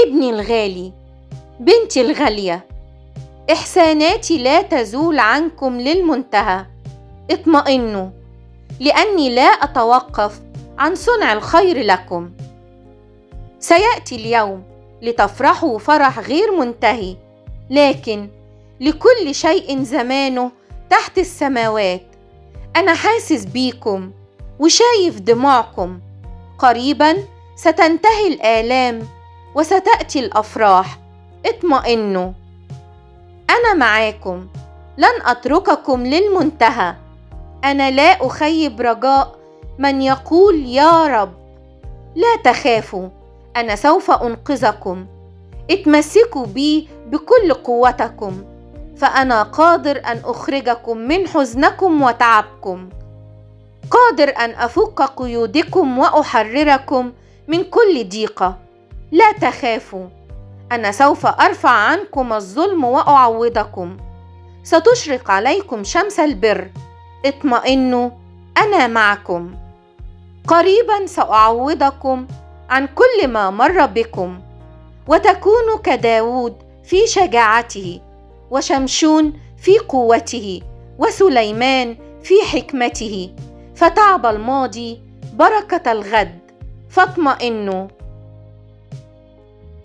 ابني الغالي، بنتي الغالية، إحساناتي لا تزول عنكم للمنتهى. اطمئنوا، لأني لا أتوقف عن صنع الخير لكم. سيأتي اليوم لتفرحوا فرح غير منتهي، لكن لكل شيء زمانه تحت السماوات. أنا حاسس بيكم وشايف دموعكم. قريبا ستنتهي الآلام وستأتي الأفراح. اطمئنوا، أنا معاكم، لن أترككم للمنتهى. أنا لا أخيب رجاء من يقول يا رب. لا تخافوا، أنا سوف أنقذكم. اتمسكوا بي بكل قوتكم، فأنا قادر أن أخرجكم من حزنكم وتعبكم، قادر أن أفك قيودكم وأحرركم من كل ضيقة. لا تخافوا، أنا سوف أرفع عنكم الظلم وأعوضكم. ستشرق عليكم شمس البر. اطمئنوا، أنا معكم. قريبا سأعوضكم عن كل ما مر بكم، وتكونوا كداود في شجاعته، وشمشون في قوته، وسليمان في حكمته. فتعب الماضي بركة الغد. فاطمئنوا.